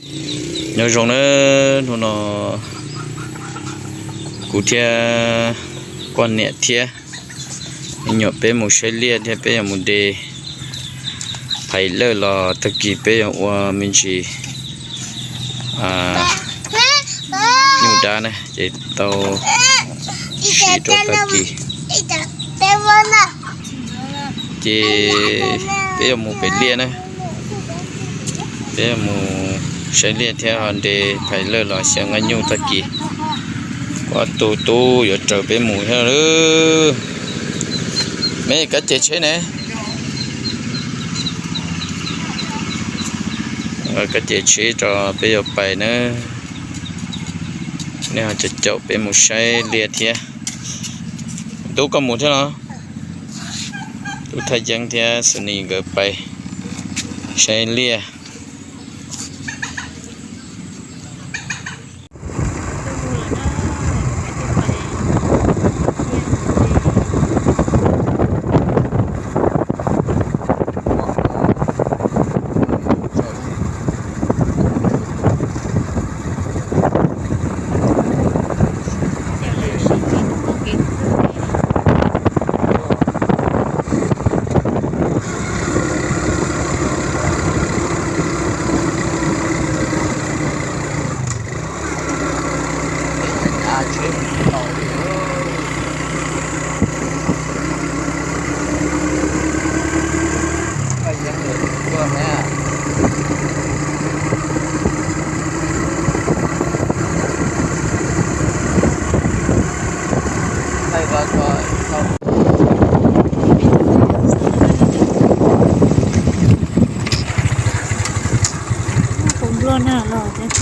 Nyob zoo nawb, hnub no kuv thiab koj niam thiab me nyuam peb mus saib liaj thiab peb yuav mus de phais lawj los tag kis peb yuav ua me ntsis nyuj dab na ces tau siv rau tag kis. Ces peb yuav mus pem liaj na, peb yuav mus saib liaj thiab ho de phais lawj los xyaw nqaij nyuj tag kis. Kuv ob tug tub yuav raws peb mus thiab lawm. Me kab ces tsheb ne, kab ces tsheb rau peb yuav pais na. Nej ho caum caum peb mus saib liaj thiab. Tub koj mus thiab los? Tub Thaj Yeeb thiab Sunny nkawd pais saib liaj.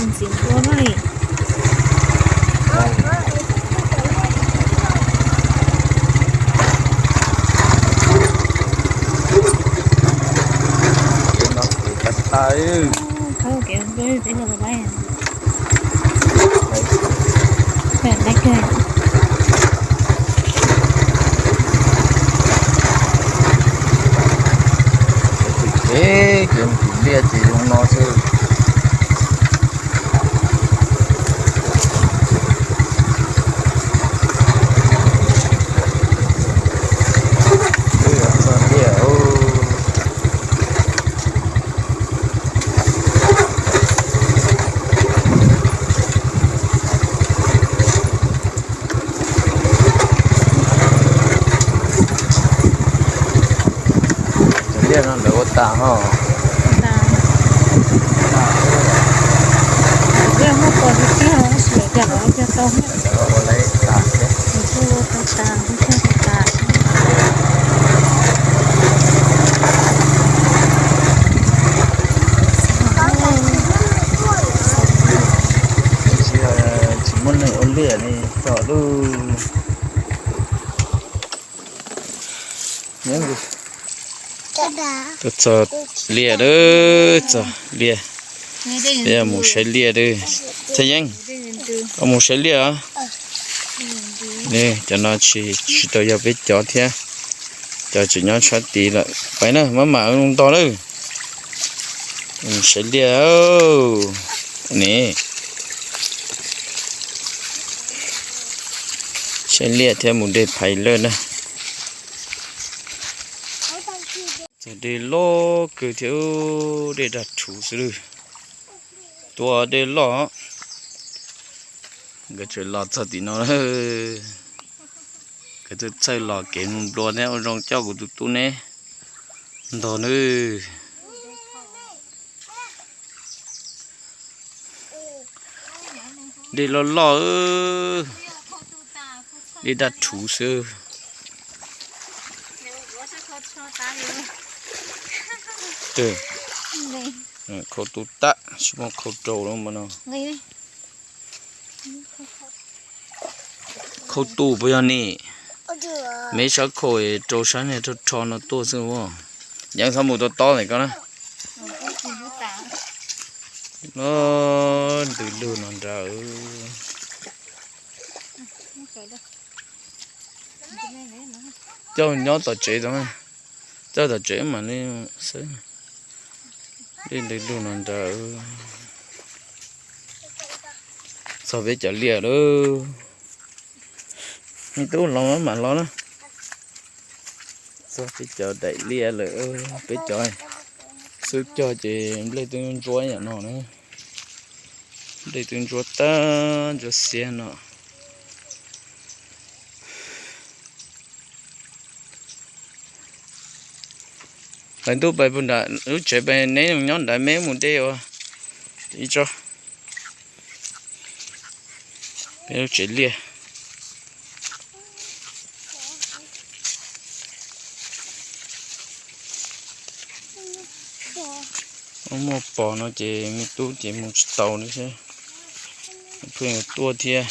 Ntxim nplua no li. Khawb kev nplua peb los lawm. Kev mus tim liaj ces zoo no xwb. Cov liaj no lawv ua tas ho. Ua lawv tas thiab. Tsis muaj neeg ua liaj li tso lub. Tuaj txog liaj lawm, txog liaj. Peb yuav mus saib liaj lawm. Thaj Yeeb, koj mus saib liaj os. Cov no tsis, tsis tau yog peb cov thiab, cov tseem nyob sab tid lawm. Pais na, maj mam ntog lawm. Mus saib liaj ne. Saib liaj thiab mus de phais lawj na. Txog dej loj kawg thiab, dej daj rhuv xwb lawm. Tua dej loj. Nkawd tseem los txog tim no lawm. Nkawd txawj txhawj los kev mus nplua thiab, ua zoo coj kuv tus tub neb ntog nawb. Dej loj loj, dej daj rhuv xwb. Khau tu tag, tsis muaj khau rau lawm mas no. Khau tu puas yog ni? Me sab khau rau sab niag rho rho no tuaj xwb. Yeej txhob mus tau tob ntawm koj na. Ntws lug no nrad. Coj nyob tom tsev tau, coj tom tsev mam li xwb. Dej ntws lug no nrad. Txog peb cov liaj lawm. Me tub los mam los na. Txog peb cov daim liaj lawm, peb cov xub cog ces nplej twb ntsuab yam no na. Nplej twb ntsuab tag ntsuab xiab no. Pais ntuj pais puag nram lub tsev pais neb nyob nrad, me mus de ua ib tsob. Peb lub tsev liaj. Muaj pos no ces me tub ces mus tsis tau li thiab, pheej yuav tuaj thiab.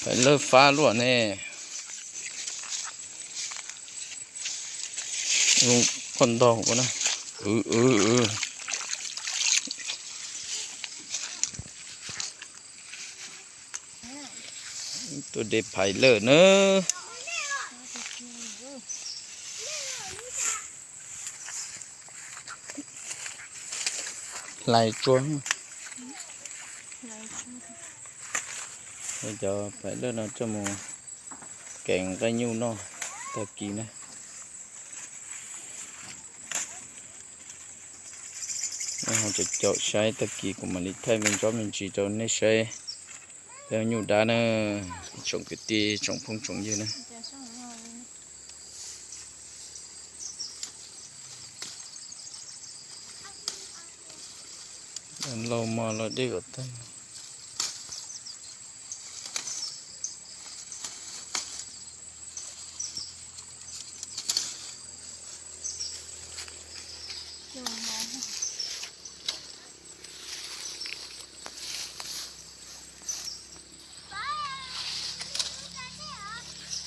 Phaim lawj fab luaj ne. Zoo poj ntog na. Tuaj de phais lawj na. Hlais tsuag. Cov phais lawj no coj mus kev nqaij nyuj noj tag kis na. Nej ho caum caum saib tag kis kuv mam li thaij me ntsob me ntsis rau nej saib. Peb nyuj dab na, tsoom kwv tij tsoom phooj tsoom ywg na. Laus mos los dej kom tag.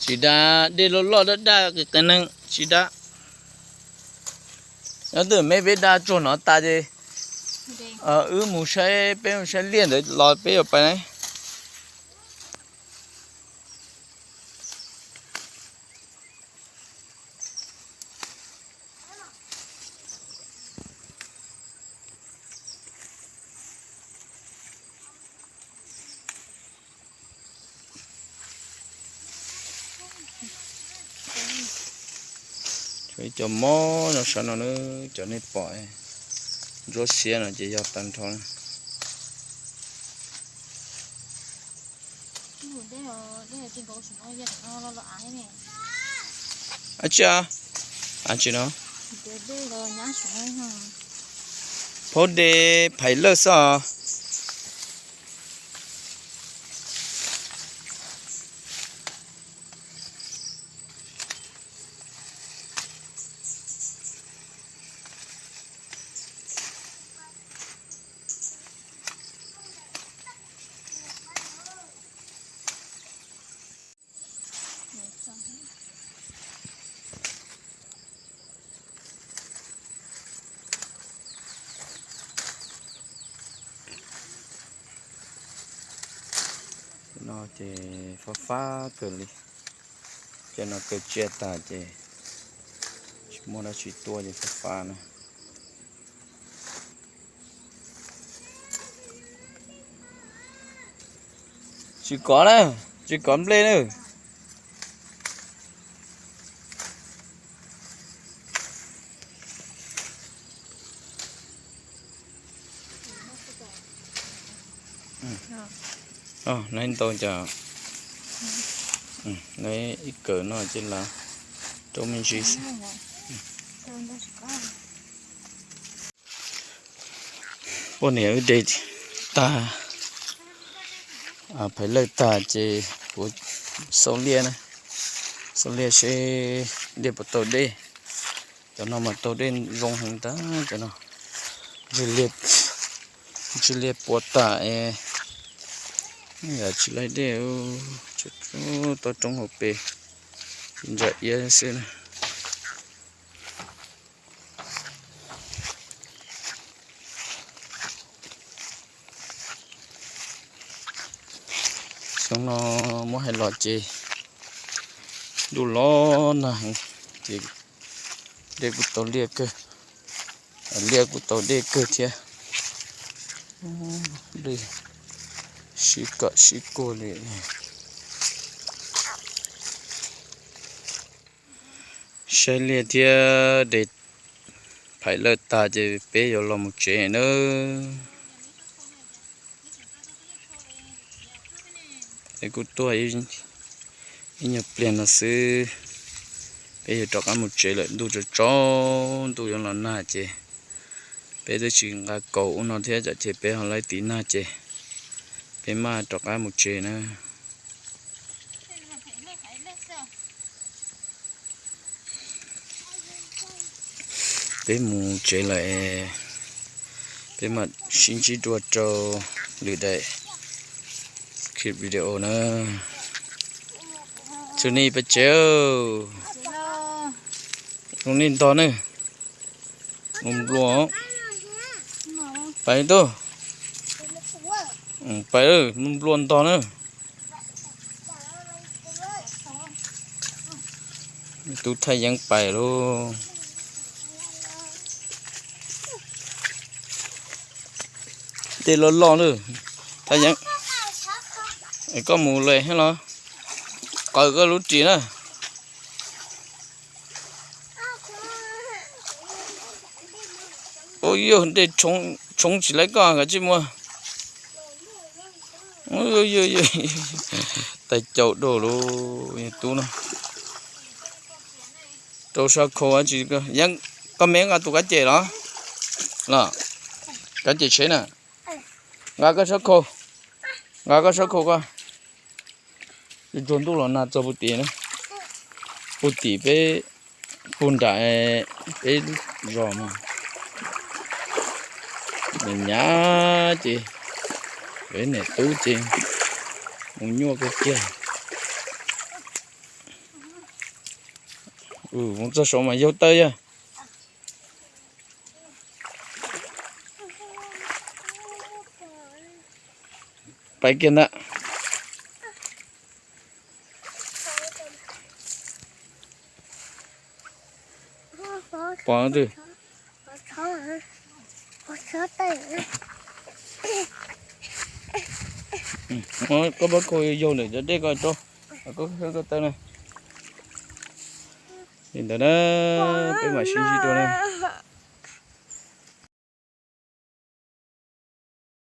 Tsis dab, dej loj loj daj daj qis qis neeg tsis dab. Nyob twg me peb dab tsuag no tas ces wb mus saib, peb mus saib liaj ntawd los peb yuav pais na. Ib co mob no saum no na, cov nej pom ntsuab xiab no ces yog tag nrho. Ab tsi, ab tsi no, phaub de phais lawj xwb os. No ces fab fab kawg li. Cov no kawg tsiaj tas ces tsis muaj dab tsi tuaj ces fab fab na. Tsis kov na, tsis kov nplej na. Nai ntau cas, nai ib kawm no ces lav rau me ntsis xwb. Poj niam wb de tag, phais lawj tag ces kuv xauj liaj na, xauj liaj seb liaj puas tau dej. Cov no mas tau dej zoo heev tag cov no. Ntsis liaj puas tas es yam tsis laij dej, tau roob hauv pes ntsa iab xwb na. Xyoo no muab hais los ces ntuj los nag heev ces dej kuj tau liaj kawg, liaj kuj tau dej kawg thiab. Dej sib kom sib kuag li. Saib liaj thiab de phais lawj tag ces peb yuav los mus tsev nawb. Es kuj tuaj ib nyuag pliag no xwb, peb yuav rov qab mus tsev lawm. Ntuj tsaus tsaus, ntuj yuav los nag ces peb twb tsis nqa kaus ub no thiab, tsam ces peb ho laib tiv nag ces peb maj rov qab mus tsev na. Peb mus tsev lawm, peb mam sib ntsib dua rau lwm daim clip video na. Txug nej pais tsev, zoo nej ntog na. Nplua, pais tub, pais, nplua ntog na. Tub thaj yeeb pais lauj. Dej loj loj na. Thaj yeeb, koj mus lawm thiab los? Qaws koj lub ris na. Ua yog dej tshoob tsis laib koj kav tsij muab. Tais caus dua lauj, tub no. Rau sab khau tsis, koj me nqa tus kab cem los? Los, kab cem tsheb na. Nqa koj sab khau, nqa koj sab khau koj. Tsuag ntuj los nag txog puag tim na, puag tim peb, puag nram peb zos mas. Nyav nyav ces peb niam tub ces mus nyuaj kawg kiag. Mus txog saud mas yaug tawb yog. Pais kiag ntag. Pom twg? Koj pab kho yaug ntawm cov dej ko rau, koj kho koj taw na. Li ntawd na, peb mam sib ntsib dua na.